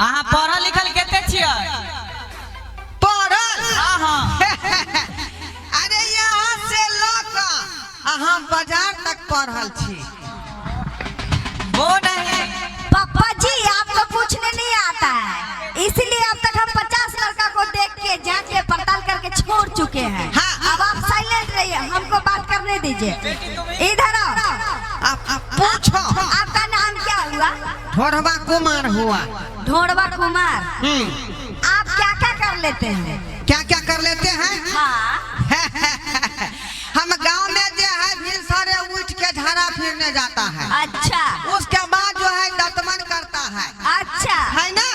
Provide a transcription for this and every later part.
अहाँ पढ़ल लिखल कते छियै? पढ़ल? हाँ हाँ। अरे यहाँ से लऽ कऽ आ हम बाजार तक पढ़ल छी। वो नहीं। पापा जी, आपको पूछने नहीं आता है, इसलिए अब तक हम 50 लड़का को देख के, जांच के, पड़ताल करके छोड़ चुके हैं। हाँ। अब आप साइलेंट रहिए, हमको बात करने दीजिए। इधर आओ। आप पूछो। आपका नाम क्या हुआ? ढोरबा कुमार हुआ। ढोरबा कुमार। हम्म। आप क्या क्या कर लेते हैं? क्या क्या कर लेते हैं? हाँ। हम गांव में जो है भिनसरे उठ के झाड़ा फिरने जाता है। अच्छा। उसके बाद जो है दतमन करता है। अच्छा। है ना,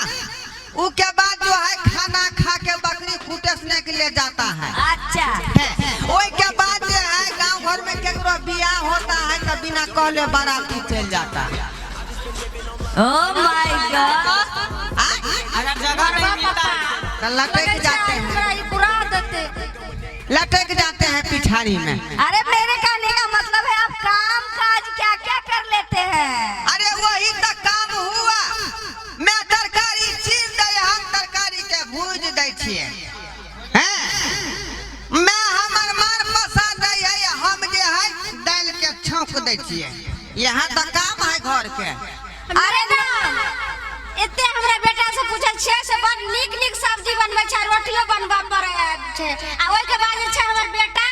उसके बाद जो है खाना खा के बकरी कुटेसने के लिए जाता है। अच्छा। ओई के बाद जो है गांव घर में केकरो बियाह होता है तो बिना कहले बाराती चल जाता है। ओ my God. आ? अगर जगह नहीं मिलता है तो लटक जाते हैं। हमरा ई बुरा देते। लटक जाते हैं पिछाड़ी में। अरे, मेरे कहने का मतलब है, आप काम काज क्या क्या कर लेते हैं? अरे, वही तो काम हुआ। मैं तरकारी चीर दे, हम तरकारी के भूज दै छियै हैं। मैं हमर मार पसा दै है, हम जे है दालि के छौंक दै छियै। यहाँ तो काम है घर के। अरे ना। एते हमरा बेटा से पूछल छियै से बड़ नीक नीक सब्जी बनबै छै, रोटियो बनबऽ पड़ै छै, आ ओहिके बाद जे छै हमर बेटा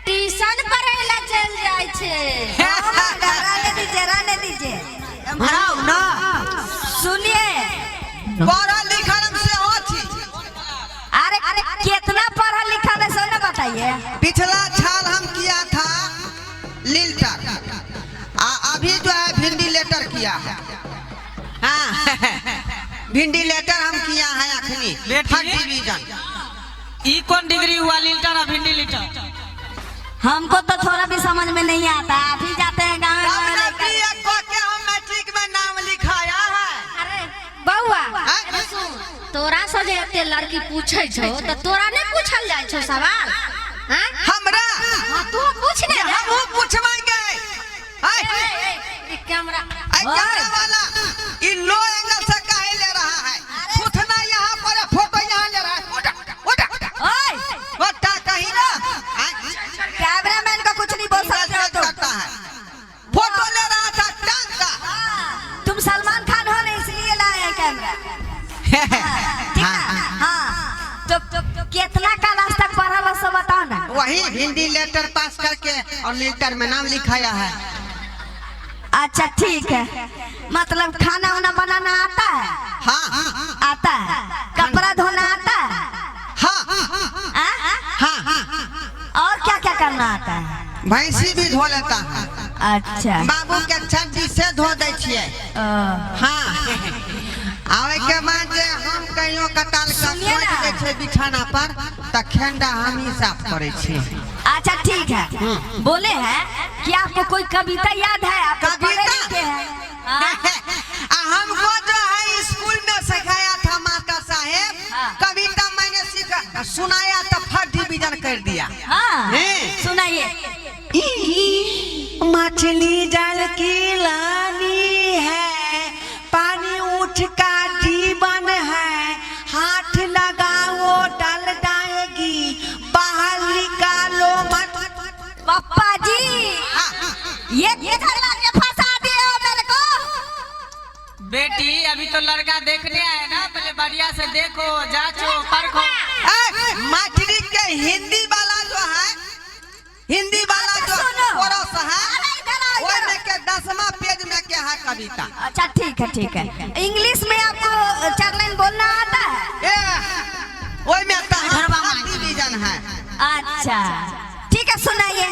ट्यूशन पढ़ै लए चलि जाइ छै। रहने दीजिए, रहने दीजिए। हराउ ना। सुनिए। पढ़ल लिखल हम सेहो छी। अरे, कितना पढ़ल लिखल है, सो ना बताइए। पिछला साल हम किया था लील्टर, आ अभी जो है भिंडी लेटर किया है। हाँ, भिंडी लेटर हम किया है अखनी। बेटी? Third division. ई कौन डिग्री हुआ, लील्टर और भिंडी लीटर? हमको तो थोड़ा भी समझ में नहीं आता। आप ही जाते हैं गाँव तब गाँव ना लेकर। बीए क के हम मैट्रिक में नाम लिखाया है। अरे बौआ। आँय? अरे सुन, तोरा से जे एते लड़की पूछै छौ तऽ तोरा नहि पूछल जाइ छौ सवाल? हाँ? हमरा? हाँ, तू पूछ ने। हमहू पूछवाएंगे। आय, ए, ए, ई कैमरा। आई कैमरा वाला, ई लो एंगल से काहे ले रहा है? थूथना यहाँ पर है, फोटो यहाँ ले रहा है। उठ उठ। ओए। उठा कहीं ना। आय, कैमरामैन को कुछ नहीं बोल सकते हो तुम। करता है, फोटो ले रहा था टांग का। तुम सलमान खान हो ना, इसलिए लाए हैं कैमरा। ठीक है, हाँ, तो कितना क्लास तक पढ़ल हो, सो बताओ ना। वही हिंदी लेटर पास करके और लेटर में नाम लिखाया है। अच्छा, ठीक है। मतलब खाना वाना बनाना आता है? हाँ। आता है। कपड़ा धोना आता है? हाँ। आ? हाँ। और क्या क्या करना आता है? भैंसी भी धो लेता है। अच्छा। बाबू के छड्डी से धो दै छियै। ओ, हाँ, आवे के बाद जे हम कहियो कताल के सुनिए ना। खोज दै छै बिछाना पर तऽ खेंडा हम ही साफ करै छी। अच्छा, ठीक है। बोले हैं कि आपको कोई कविता याद है? आप तो पढ़े कविता? लिखे हैं, हाँ? आ हमको जो है स्कूल में सिखाया था मास्टर साहेब। हाँ। कविता मैंने सीखा, सुनाया तो फर्स्ट डिवीजन कर दिया। हाँ। हैं। सुनाइए। मछली जल की लानी है, पानी ऊँट का जीवन है, हाथ लगाओ डल जाएगी, बाहर निकालो मत। पप्पा जी, हाँ, ये किधर लाके फंसा दिए हो मेरे को? बेटी, अभी तो लड़का देखने आए ना, पहले बढ़िया से देखो, जांचो, परखो। ए, मैट्रिक के हिंदी वाला जो है, हिंदी वाला अच्छा, जो सुनो। कोरस है, अरे इधर आओ, इधर ओहिमे के 10वां पेज में के है कविता। अच्छा, ठीक है, ठीक है। इंग्लिश में आपको चार लाइन बोलना आता है? ए, ओहिमे तो फर्स्ट डिवीजन है। अच्छा, ठीक है, सुनाइए।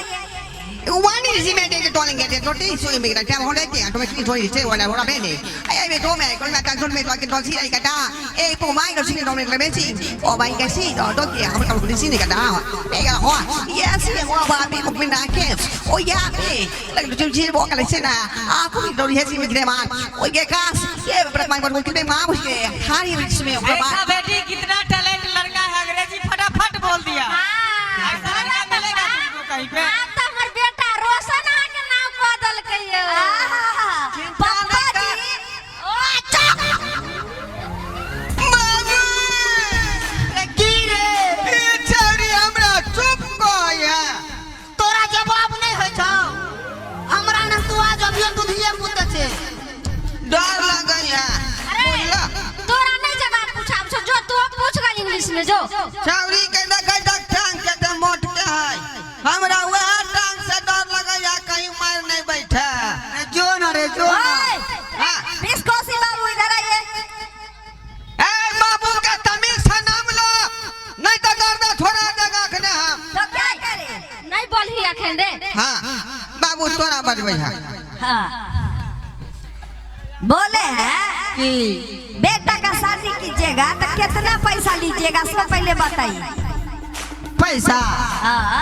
One is made it tolling get it so me gra tam hole ke automatically so is wala wala bene ai me to me kon ma ta son me to ke to si ai ka ta e po mai do si do me le si o mai ke si do do ke am ka ko si ni ka ta me ga ho yes me ho ba me ko na ke o ya me la do si bo ka le se na a ko do ri si me gre man o ye kas ye pre mai ko ke me ma ke khari me o ba। देखा बेटी, कितना talent लड़का है, अंग्रेजी फटाफट बोल दिया। ऐसा लड़का मिलेगा तुमको कहीं पे? आब तऽ हमर बेटा रोशन अहाँके नाम कऽ देलकै यौ। आहा, पापा जी। ओ चुप। ला। तोरा नहीं जवाब पूछाब छौ, जो तू पूछ गा इंग्लिश में जो। छौरी के देखै तक टांग के ते मोट के है, हमरा वएह टांग से डर लगैया कहीं मार नहीं बैठे। अरे जो ना रे जो ना। ओए, हाँ। बिस्कोसी बाबू इधर आइए। ए बाबू के तमीज से नाम लो, नहीं तो गर्दा छोड़ा देगा अखने हम। तो क्या करें? नहीं बोलही अखन रे। हाँ बाबू तोरा बजबै है। हाँ बोले हैं की बेटा का शादी कीजिएगा तो कितना पैसा लीजिएगा सब पहले बताइए। पैसा हाँ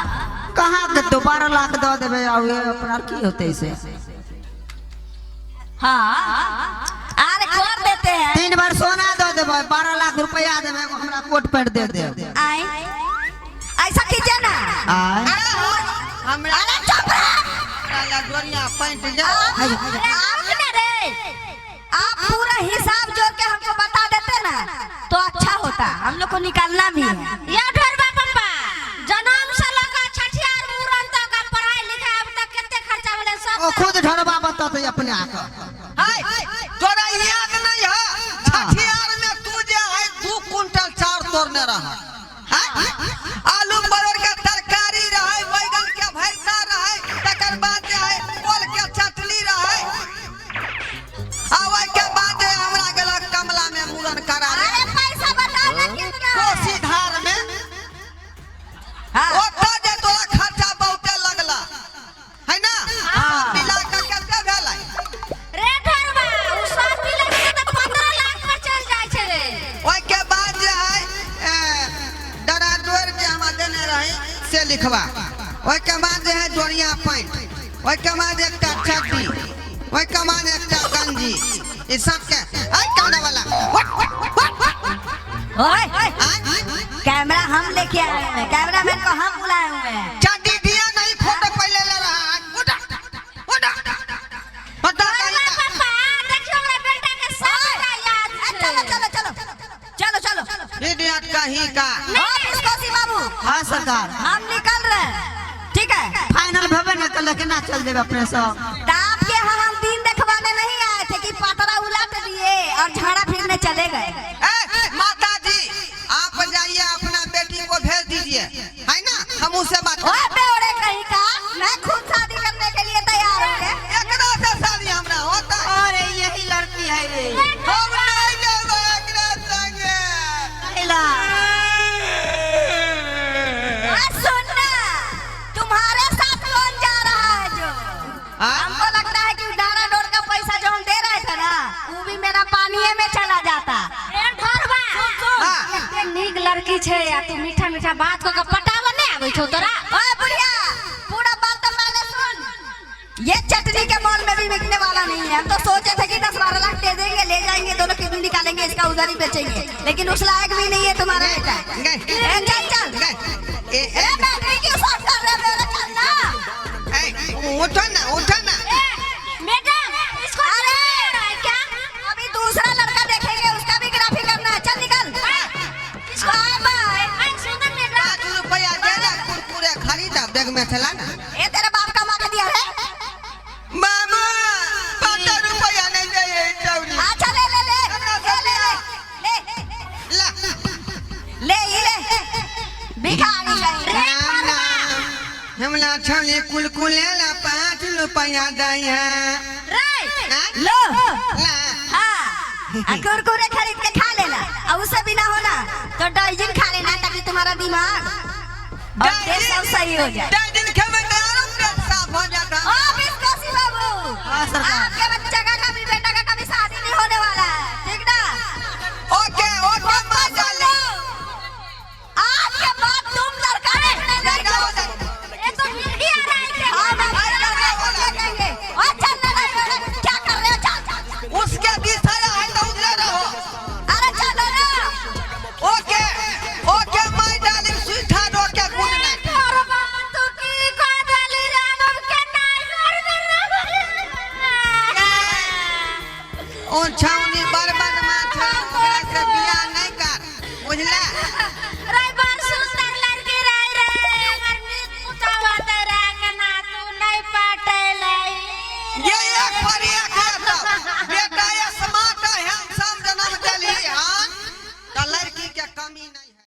कहाँ के तो 12 लाख दऽ देबै आ उहे अपना की होतै से। हाँ अरे कर देते हैं। 3 बार सोना दऽ देबै, 12 लाख रुपया देबै, एगो हमरा कोट पैंट दे देब। आए ऐसा कीजिए ना। आय हमरा अरे चुप रह। हमरा जोड़िया पैंट जा। आप ना रे, आप पूरा हिसाब जोड़ के हमको बता देते ना तो अच्छा होता, हम लोग को निकालना भी है। या ढोरबा पप्पा जन्म से लगा छठियार मुड़न तक आ पढ़ाई लिखाई अब तक कते खर्चा भेलै सब। ओ खुद ढोरबा बततै अपने आके। हाय तोरा याद नहीं है छठियार में तू जे है 2 कुंटल चाउर तोड़ने रह। आलू परोड़ के तरकारी रहे, बैगन के भरता रहे, तकर बाद जे है ओल के चटनी रहे, आ ओहि के बाद जे हमरा गेल कमला में मुड़न करा अरे पैसा बताओ ना कितना है। कोसी धार में। हाँ। ओतऽ जे तोरा खर्चा बहुते लगला है ना, मिला के कते भेलै? रे ढोरबा उ सब मिला के तऽ 15 लाख पर चल जाइ छै रे। ओहिके बाद जे है डरा डोर जे हमरा देने रही से लिखवा, ओहिके बाद जे है जोड़िया पैंट, ओहिके बाद एकटा चड्डी, ओहिके बाद एकटा गंजी, ई सबके ऐ काना वाला। ओए कैमरा हम लेके आए हुए हैं, कैमरा मैन को हम बुलाए हुए हैं। चड्डी दिया नहीं, फोटो पहले ले रहा है। उठा उठा पता ढोरबा पप्पा देखियो हमरा बेटा के सबटा याद छै। चलो चलो चलो चलो चलो इडियट कहीं का। ओ बिस्कोसी बाबू हाँ सरकार हम निकल रहे हैं, ठीक है? फाइनल भेबे ने कल केना चल जेबै अपने सब। तो आपके यहाँ हम दिन देखवाने नहीं आए थे कि पातरा उलट दिए और झाड़ा फिरने चले गए। ए माता जी आप जाइए अपना बेटी को भेज दीजिए है ना, हम उससे बात ओए बेवड़े कहीं का, मैं खुद शादी करने के लिए तैयार हूँ। एकरा से शादी हमरा होता। अरे यही लड़की है रे। हम नहीं जेबै एकरा संगे। कैला सुन ना, तुम्हारे साथ कौन जा रहा है जो? हाँ? हमको लगता है कि डारा डोर का पैसा जो हम दे रहे थे ना वो भी मेरा पानी में चला जाता। रे ढोरबा हाँ। एते नीक लड़की छै आ तू मीठा मीठा बात कऽ के पटाबऽ नहि आबै छौ तोरा। ओए बुढ़िया पूरा बात तो पहले सुन, ये चटनी के मॉल में भी बिकने वाला नहीं है। हम तो सोचे थे कि 10-12 लाख दे देंगे, ले जाएंगे, दोनों किडनी निकालेंगे इसका, उधर ही बेचेंगे, लेकिन उस लायक भी नहीं है तुम्हारा बेटा। गए। ए, चल चल गए। ए ए ए बैटरी क्यों शॉर्ट कर रहे हो मेरा? चल ना। ए उठो ना उठो ना। ए मैडम इसको अरे नहीं आ रहा है क्या? अभी दूसरा लड़का देखेंगे, उसका भी ग्राफी करना है। चल निकल। इसको बाय बाय। आई सुंदर मैडम 5 रुपया दे दे कुरकुरे खरीद बैग में चला ना। ए तेरे बाप कमा के दिया है। मामा 5 रुपया नहीं दे ये चौरी। अच्छा ले ले ले ले ले ले ला ले ये ले भिखारी कहीं। राम राम हमरा छौली कुलकुले ला 5 रुपया दै है। रे लो ला हाँ आ कुरकुरे खरीद के खा लेना, और उससे भी ना होना तो डाइजिन खा लेना ताकि तुम्हारा दिमाग और देह सब सही हो जाए। डाइजिन खेबै तऽ आरो पेट साफ हो जाता। ओ बिस्कोसी बाबू हाँ सरकार। आपके बच्चा का कभी बेटा का कभी शादी नहीं होने वाला है, ठीक ना? ओके ओके माता सुन लो, आज के बाद तुम लड़का देखने नहीं जाओगे। ये तो मिर्गी आ रहा है क्या? हाँ, मैं देखेंगे। और चल ना, क्या कर रहे हो? चल चल चल। उसके दिशा है तो उधर रहो। अरे चलो ना। Okay okay my darling sweetheart okay good night. ढोरबा तू की कह देली रे हम के नहीं घर में रह। ओ छौनी बड़ बदमाश है, ओकरा से बियाह